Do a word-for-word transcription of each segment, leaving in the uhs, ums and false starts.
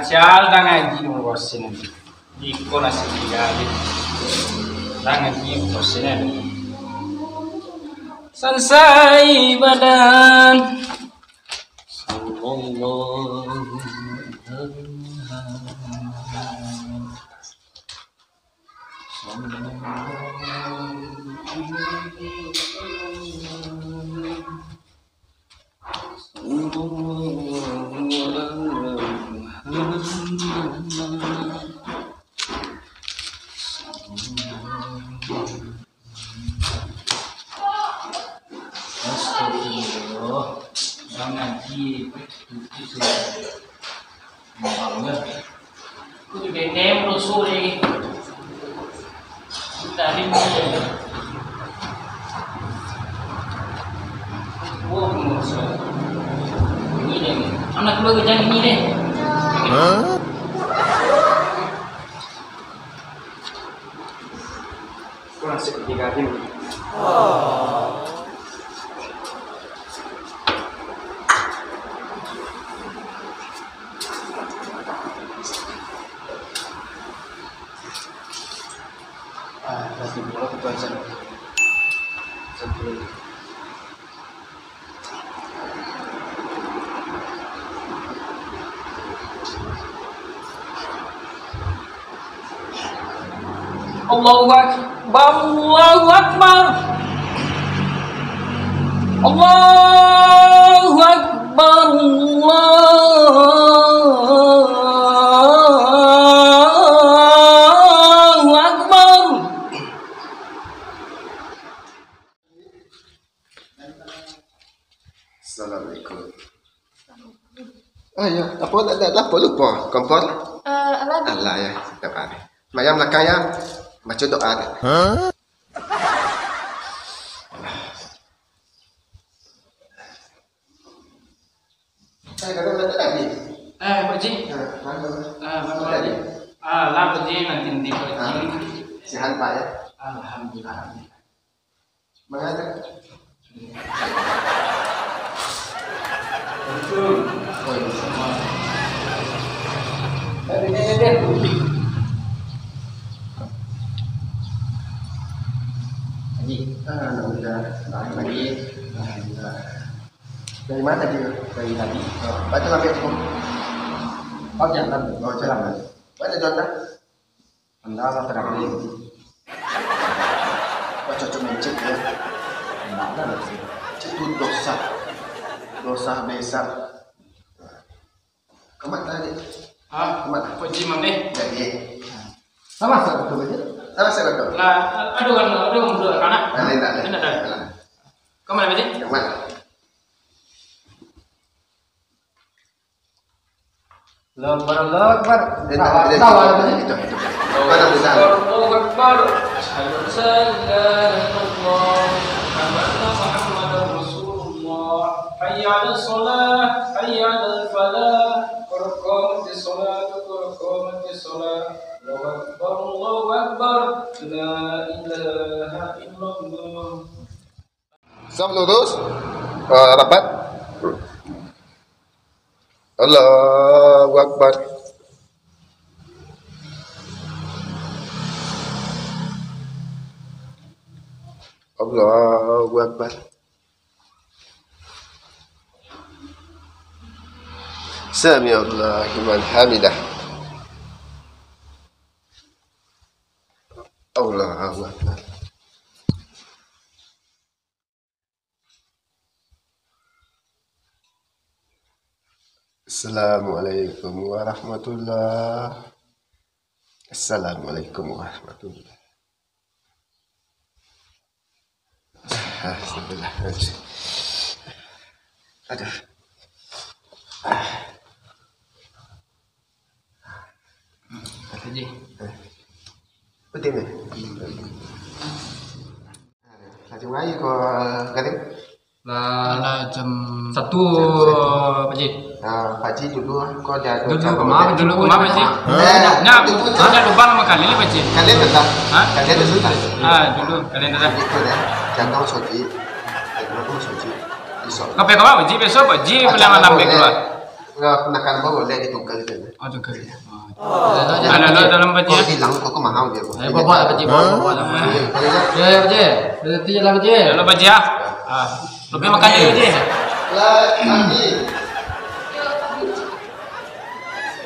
Sial, dah ngaji dulu bosen. Iko nasi tiga hari. Dah ngaji bosen. Sansai badan. Sallallahu alaihi wasallam. Astagfirullah. Bang Haji, itu sih. Bang, ya. Aku di B T M lu sore. Tadi ni. Wah, ini deh. Anak keluarga jangan ini deh. Kurang sedikit lagi. Ah, nanti dulu aku tuan sana. Sampai. Allahu Akbar, Allahu Akbar. Allahu Akbar, Allahu Akbar. Assalamualaikum. Oh, ya. Apa nak, nak, nak apa lupa? Kompor? Eh, alah. Alah, ya. Tak apa. Mayam belakang, ya. Baca doa. Hah? Eh, kadang datang lagi. Eh, Pak Ji. Nah, mana? Ah, mana Pak Ji? Ah, lah, Pak Ji, nanti, nanti, Pak Ji. Ah, sehat, Pak, ya? Alhamdulillah. Mangada? Betul. Oh, iya, sama. Dari nenek dia. Haji, ah, alhamdulillah. Baik lagi. Alhamdulillah. Dari mana dia? Dari tadi. Oh, baca lambat tu. Oh, jangan. Oh, jangan. Mana John dah? Anda lah terang ni. Kau cocok mencet ya. Enggak ada lagi. Cek tu dosa. Dosa besar. Kamat tadi. Ah, kamat. Kau jimat deh. Jadi. Sama sah betul aja. Sama sah betul. Lah, aduh, aduh, aduh, aduh, anak. Nah, lain tak ada. Lain tak ada. Kamat apa sih? Kamat. Allahu Akbar, Allahu Akbar. Eh, tak, tidak, tidak, tidak. Itu, itu. Allahu Akbar, Allahu Akbar. Asyhadu an la ilaha illallah, asyhadu anna Muhammadar Rasulullah. Hayya 'alas shalah, hayya 'alal falah. Qad qamatis shalah, qad qamatis shalah. Allahu Akbar, Allahu Akbar. La ilaha illallah. Saf lurus, eh, rapat. Allahu Akbar. Allahu Akbar. Sami Allahu liman hamidah. Allahu Akbar. Assalamualaikum warahmatullah. Assalamualaikum warahmatullah. Astagfirullah. Aduh. Kata je. Betul ni? Lagi mai ko Karim? Lah, jam satu, Pak Ji. Ah, Pak Ji dulu, ah, ko dia dulu, kemana dulu, kemana, Pak Ji? Eh, nah, dulu, ada lubang sama kali ni, Pak Ji. Kalian datang. Hah? Kalian datang. Ah, dulu, kalian datang. Itu dah. Jaga Mas Oji. Jaga Mas Oji. Besok. Kau pergi ke mana, Pak Ji? Besok, Pak Ji, ah, pulang malam boleh keluar. Lah, ponakan baru lek di tungkal tu. Oh, tungkal. Oh. Alah, alah, dalam baju. Kau bilang, kau, kau mahal dia, kau. Ayo, bawa lah, Pakcik, bawa, bawa lah. Ayo, ayo, ayo. Ya, ya, Pakcik. Berhenti lah, Pakcik. Alah, Pakcik, ya. Ah. Lebih makan dulu, Pakcik. Lah, Pakcik.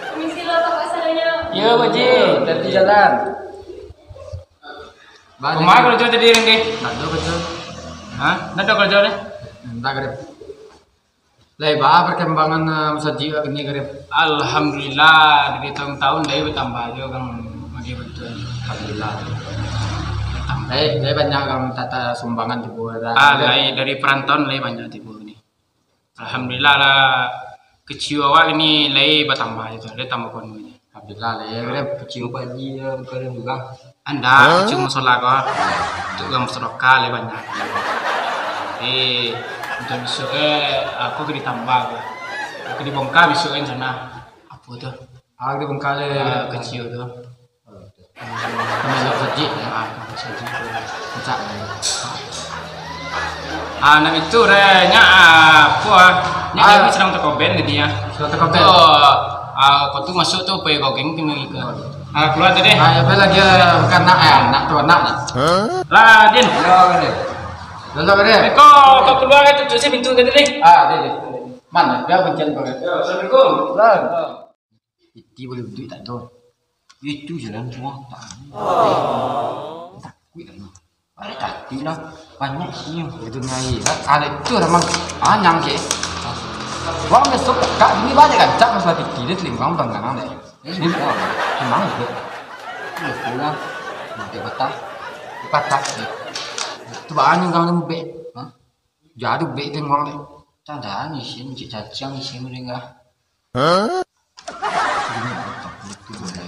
Permisi lah, Pak Kasaranya. Ya, Pakcik. Hati-hati jalan. Kemana kerja tadi, Rengge? Ndak ada kerja. Hah? Ndak ada kerja, deh? Ndak ada. Lai baa perkembangan, eh, masajik kini, Karim? Alhamdulillah, dari tahun-tahun lai bertambah jo, Kang, bagi bantuan. Alhamdulillah. Bertambah. Lai, lai banyak, Kang, tata sumbangan tibo dah. Ah, lai dari perantauan lai banyak tibo ni. Alhamdulillah lah, kecil awak ni lai bertambah itu, lai tambah penuh ni. Alhamdulillah lah, ya, Karim. Kecil Pak Haji, ya, Karim juga. Anda, cuma solar ko. Untuk urang bersedekah lai banyak. Jadi, untuk besok, eh, aku ka ditambah ko. Aku dibongkar besok kan sana. Apa tu? Ah, dibongkar lai. Ah, kecil tu. Kami nak sajik, ya. Ah, kami sajik. Pecah. Ah, nak itu, re, nyak, ah, apa, ah? Nyak, ah, kami sedang tekoben tadi, ya. Sedang tekoben. Tu, ah, kau tu masuk tu, pai gogeng kena ke? Ah, keluar tadi. Ah, apa lagi, eh, bukan nak, eh, nak tu, nak, nak. Lah, Din. Ya, Din. Dulu, Din. Kau, kau keluar, eh, tutup sih pintu tadi, Din. Ah, Din, Din. Mana? Biar kuncian kau. Ya, assalamualaikum. Salam. Iti boleh duduak tak tu? Itu jalan rumah tak. Takuik lah ni. Ada tati lah. Banyak sini. Itu naik. Ada itu lah, Mang. Anyang ke. Wang besok kat sini banyak kan? Cak masalah titi dia telinga orang tangan deh. Ini semua. Memang itu. Iya, pulang. Nanti patah. Patah. Itu banyak orang lembek. Hah? Jadi bek telinga orang deh. Tanda ni sih, cik cacing sih mereka. Hah?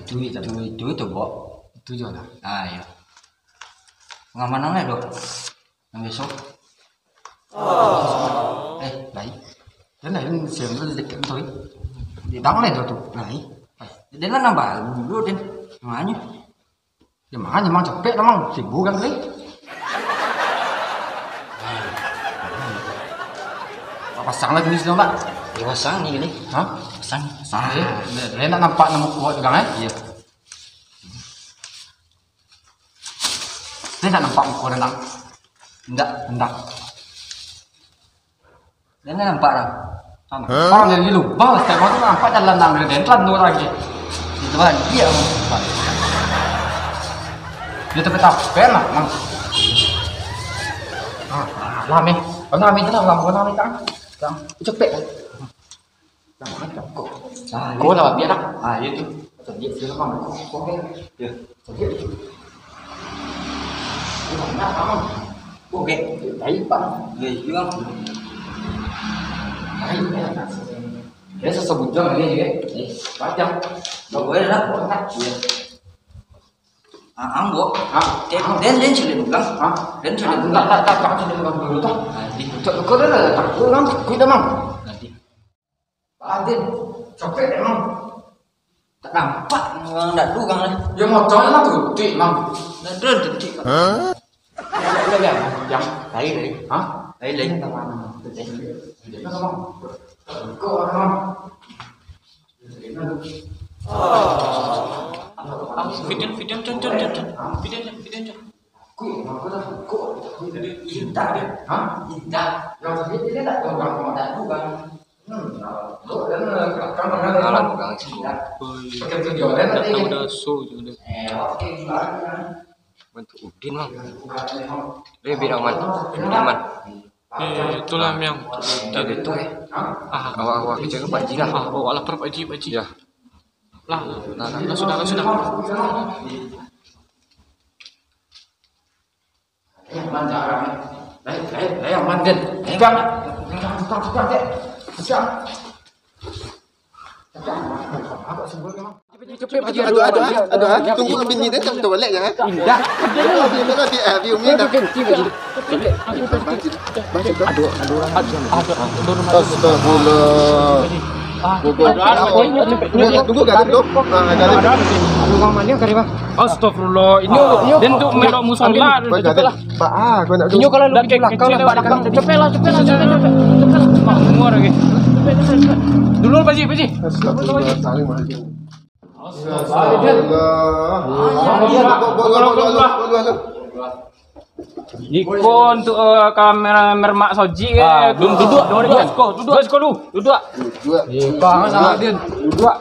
Itu, itu, itu, itu, Bok. Itu je lah. Ah, iya. Pangamanan lah, Dok. Yang besok. Eh, baik. Dan lain siang tu dekat tu. Di dalam lah tu. Baik. Dia lah nambah dulu, Den. Makanya. Ya, makanya, Mang, capek lah, Mang. Sibuk kan, tadi. Pak, pasang lagi ni, Pak. Ya, pasang ni, ni. Hah? Pasang. Pasang, eh. Dia, dia nak nampak nama kuat juga, eh? Iya. Dia nak nampak muka dia, nak. Indak. Indak. Jan nampak lah. Nampak dari lubang, setiap orang tu nampak jalan nang dari dentro tu lagi. Itu kan dia. Dia tapi tak pernah, Mang. Ah, lah, Meh. Kau nak ambil tu lah, Mang. Kau nak ambil tak? Cepet. Kau lah, biar lah. Ah, iya tu. Tadi dia, Mang. Kau, kau, ya. Tadi dia. Oke, baik, Pak. Ya, iya. Baik, ya. Dia sesebutnya lagi, ya. Eh, panjang. Nggak boleh lah, kok enak. Iya. Ah, ambo. Hah? Den, den, den, cili dulu, Bang. Hah? Den, cili dulu. Tak, tak, tak, tak, cili dulu, tak. Nanti. Tak, kau dah, dah, tak, kau dah, kau dah, Mang. Nanti. Pak Adin, copet emang. Tak nampak urang dadu urang lah. Ya, motor lah tutik, Mang. Dadu tutik, Pak. Hah? Udah, udah, udah. Yang lain, lain. Hah? Lain, lain. Ini nama, nama. Ini nama. Kok orang? Video, video, video, video, video. Video, video, video. Aku yang mampu lah, aku. Indah dia. Hah? Indah. Yang tadi dia tak tahu orang mau dadu kan. Hmm. Kalau pegang sih. Pakai video lain nanti. Tahu dah so je dah. Eh, oke, gimana? Bantu Udin, Mang. Dia bilang, Man. Udin, Man. Eh, itulah yang tak gitu, eh. Ah, awak-awak kerja ke Pak Haji lah. Ah, awak lapar Pak Haji, Pak Haji. Ya. Lah, lah, lah, sudah, lah, sudah. Baik, baik, baik, yang mantan. Pegang. Pegang, pegang, pegang, pegang, dek. Pegang. Pegang. Agak sebut memang. Ado, ado, ado, ado, tunggu bini dia, jangan tolak, jangan. Indah. Dia lah, dia lah, dia, dia, dia, dia, dia. Aduh, aduh, aduh. Astagfirullah. Tunggu, tunggu, tunggu. Ah, ada. Aduh, Bang, mana kali, Bang? Astagfirullah. Ini dia tu melok musola. Cepatlah. Inyo kalau lu kecil, kecil, cepatlah, cepatlah, cepatlah, cepatlah. Mak umur lagi. Cepet, cepet, cepet. Dulu, Pak Haji, Pak Haji. Astagfirullah, saling Pak Haji. Astagfirullah. Astagfirullah. Astagfirullah. Astagfirullah. Iko untuk, eh, kamera mermak soji ke? Ah, duduk, duduk, duduk, duduk, duduk. Duduk. Eh, bang, nak, Din. Duduk.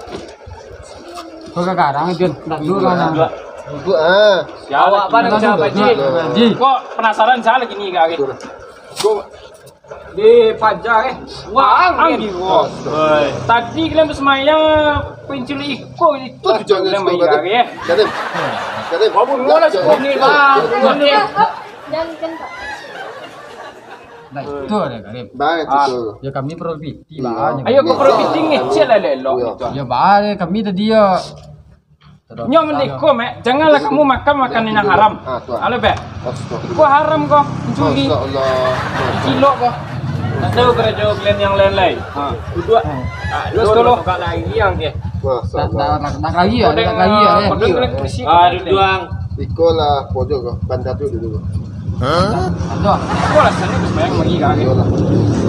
Kau kadang, Din. Tak dulu lah. Duduk. Duduk, ah. Awak pada duduk, siapa, Ji? Duduk. Ji. Kok penasaran saya lagi ni, kak? Duduk. Kok di paja, eh? Wah, angin, wah. Tadi kalian bersemayam, pencuri iko itu. Ah, jangan, kalian main, Karim. Karim. Karim. Karim. Karim. Jangan, jangan, Pak. Nah, itu ada, Karim. Baik, ah, itu. Ya, kami perlu piti, iya, Bang. Ayo, kau perlu piti, ngecek lah, elok. Iya. Ya, Bang, kami tadi ya. Nyo mendeko, Mek. Janganlah kamu makan makanan yang haram. Ah, tu. Halo, Bek. Astagfirullah. Kau haram kau, mencuri. Astagfirullah. Cilok kau. Tak tahu karajo kalian yang lain-lain. Ha, duduk. Ah, terus dulu. Tukar lagi yang dia. Masya Allah. Nak, nak, nak lagi ya, nak lagi ya, eh. Kau dengar kursi. Ah, duduk, Ang. Iko lah pojok ko, bandar tu dulu. Hah? Aduh. Iko lah sana tu sembahyang lagi kan. Iyolah.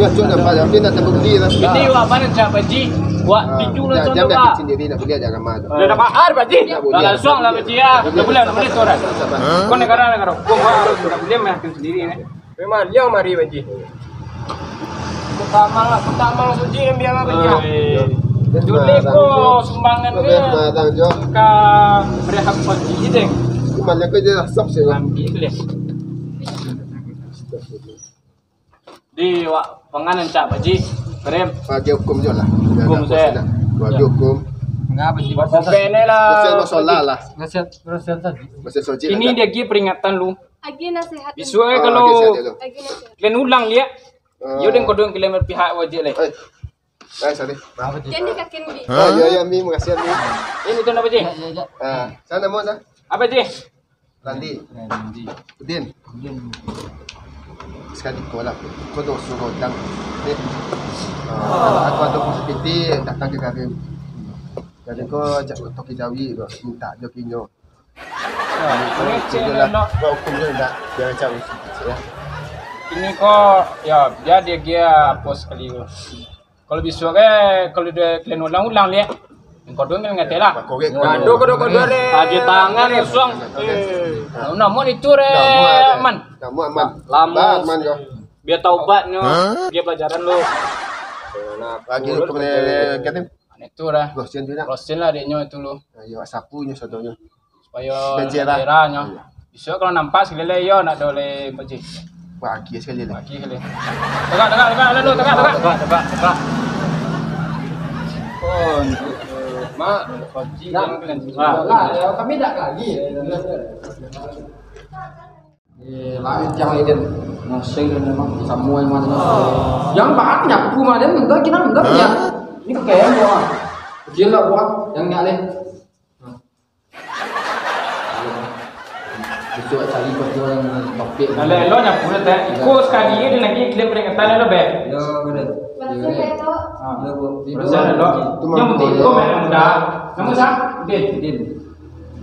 Ya, cok dah, Pak. Tapi nak tabuk beli lah. Ini wak mana cak, Pak Ji? Wak pintu lah, cok dah, Pak. Sendiri nak beli aja ramah tu. Dah dapat ar, Pak Ji. Dah langsung lah, Pak Ji, ya. Dah boleh, dah boleh tu dah. Sabar. Kau negara, negara hukum, wak harus nak beli makan sendiri, eh. Memang liang mari, Pak Ji. Pertama, pertama suci yang biar, Pak Ji. Oi. Julai ko sumbangan ke? Ka berehab Pak Ji, deh. Kemana ke je lah, sok sih lah. Ambil deh. Di wak panganan cak, Pak Ji. Karim. Bagi hukum je lah. Hukum saya. Bagi hukum. Enggak, Pak Ji. Buat kopene lah. Buat masalah lah. Nasihat, nasihat saja. Nasihat saja. Ini dia lagi peringatan lu. Agi nasihat. Bisuak, eh, kalau kalian ulang liak, yo den kodong kalian berpihak wajib leh. Eh. Eh, sorry. Jadi kakin bi. Oh, iya, iya, Mi, makasih, Mi. Ini tu apa, Ji? Ya, ya, ya. Ah, sana mau, sa? Apa, Ji? Randi. Randi. Udin. Udin. Sekali ko lah. Ko doso ko dang. Eh. Ah, aku ada positivity datang ke Karim. Jadi ko jak toki jawi ko minta jo kinyo. Ini ko, ya, biar dia, dia hapus sekali tu. Kalau bisuak, eh, kalau dia kalian ulang-ulang liak, yang kodong kan ngateh lah. Aduh, kodong, kodong, deh. Tadi tangan kosong. Namun itu, re, aman. Namun aman. Lama. Aman, yo. Biar taubatnyo, biar pelajaran lu. Nah, lagi lu kemana, Karim? Itu lah. Rosin tu nak. Rosin lah adiknyo itu lu. Ayo, sapu nyo sotonyo. Supaya daerah nyo. Iya. Bisuak kalau nampak sekali lai, yo, nak ado lai, Pak Ji. Bagi sekali lai. Bagi sekali. Tegak, tegak, tegak, lalu, tegak, tegak. Tegak, tegak, tegak. Oh, mak, Pak Ji, nah, jangan kalian. Lah, ya, kami tak lagi. Eh, lain yang lain. Nasi dan memang semua yang mana. Yang banyak nyapu mah, dan enggak, kita enggak punya. Ini pakaian gua. Gila gua, yang nggak lain. Besok cari kau orang topik. Kalau elok nyapu dah, tak. Iko sekali je lagi, kita peringatan lo, Beb. Ya, betul. Berhasil, ya, Tok? Ha. Ya, Bu. Berhasil, elok. Yang penting kau main muda. Nama siapa? Din. Din.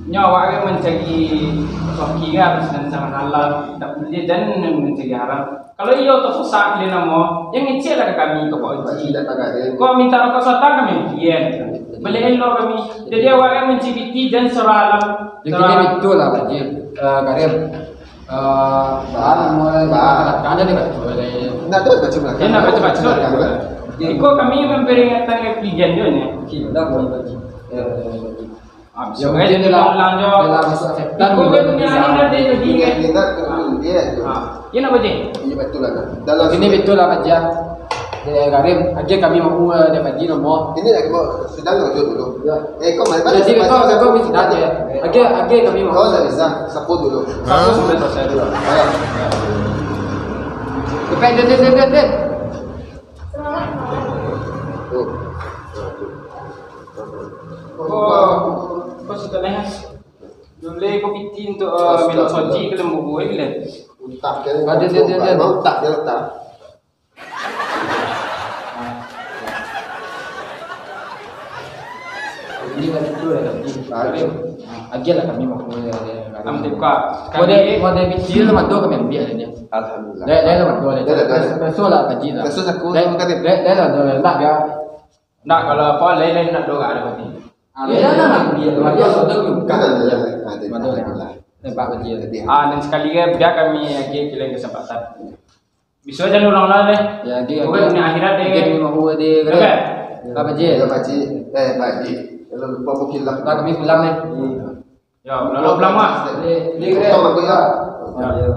Nyo awak kan mancari rezeki kan, senang-senang halal. Tak boleh dan mancari haram. Kalau iyo tu susah kalian namo, yang ngecek lah ke kami, ke Pak Haji. Kau minta rokok satan kami, kian. Beli elok kami. Jadi awak kan mencibiti dan surah alam. Jadi betul lah, Pak Haji. Eh, Karim. Eh, bahan mulai, bahan. Kan jadi betul. Nak tu baca belakang. Dia nak baca-baca. Iko kami memperingatkan ke kalian juga ni. Okey, dah boleh, Pak Haji. Eh, Ah, ya, mungkin lah, lah masuk setan. Iko kan dunia ni dah jadi, kan? Dia nak turun dia tu. Ah, dia nak baca? Iya, betul lah, kan. Dalam ini betul lah, Pak Haji. Dia Karim, aja kami mau, eh, dia Pak Haji nomor. Ini lagi mau sedang aja dulu. Ya. Eh, kau main. Jadi, kau, kau mesti dah aja. Aja, aja kami mau. Kau tak bisa, sapu dulu. Sapu sampai selesai dulu. Ayo. Depan, dia, dia, dia, dia, dia. Tuh. Nah, tuh. Ko, ko sudah leh. Dulu ko piti untuk, eh, minum soji ke lembu gue ni leh. Utak dia ni. Ada, dia, dia, dia. Utak dia letak. Ini kan itu lah, tapi aja lah kami mau. Kami buka. Kode, kode piti lah, madu kami ambil aja. Alhamdulillah. Dah, dah lah, madu aja. Dah, dah, dah. Besok lah, Pak Haji lah. Besok aku. Dah, dah, dah, dah, dah, dah. Ndak, kalau apo, lain-lain ndak doa ada berarti. Ah, beda lah, Mak. Dia, dia sudah dulu. Kan ada, ya. Ada, ada lah. Tempat kecil. Ah, dan sekali lagi, biar kami lagi kalian kesempatan. Bisa aja ulang lah deh. Ya, dia. Bukan dunia akhirat deh. Mungkin mau buat di Oke. Pak Haji. Ya, Pak Haji. Eh, Pak Haji. Kalau lupa mungkin lah. Ntar kami pulang deh. Ya, lalu pulang, Mak. Di, di, Potong aku, ya. Ya.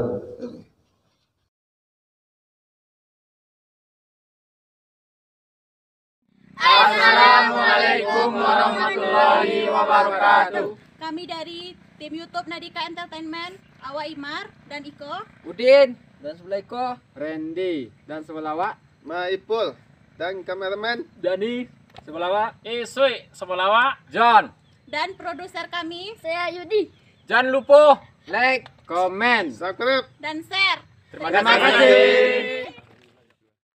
Assalamualaikum warahmatullahi wabarakatuh. Kami dari tim YouTube Nadika Entertainment, awak Imar dan Iko. Udin, dan sebelah Iko. Randy, dan sebelah awak. Maipul, dan kameramen. Dani, sebelah awak. Isui, sebelah awak. John. Dan produser kami, saya Yudi. Jangan lupa like, comment, subscribe, dan share. Terima kasih.